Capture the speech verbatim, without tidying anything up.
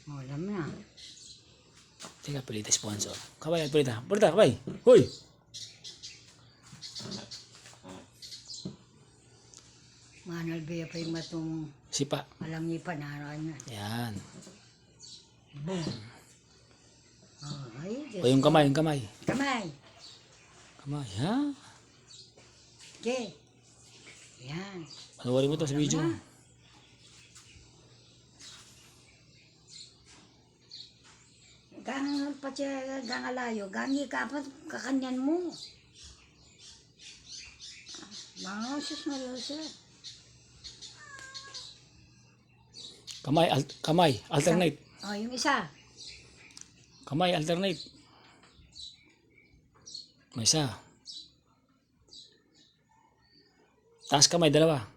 Alam na. Teka, pilita sponsor. Kabay, pilita. Pilita, kabay. Hoy! Manalbe pa yung matung Sipa. Alam niya pa na yan. Yan. Boom. Oh, ay, Diyos O, yung ko. Kamay, yung kamay. Kamay. Kamay, ha? Okay. Yan. Panuwari mu to sa video. Tama. Gang, pati gang alayo, gang ikapat, kakanyan mu. Mga sus, malusa. Kamay, al-, kamay, alternate. O, yung isa. Kamay, alternate. May isa. Taas kamay, dalawa.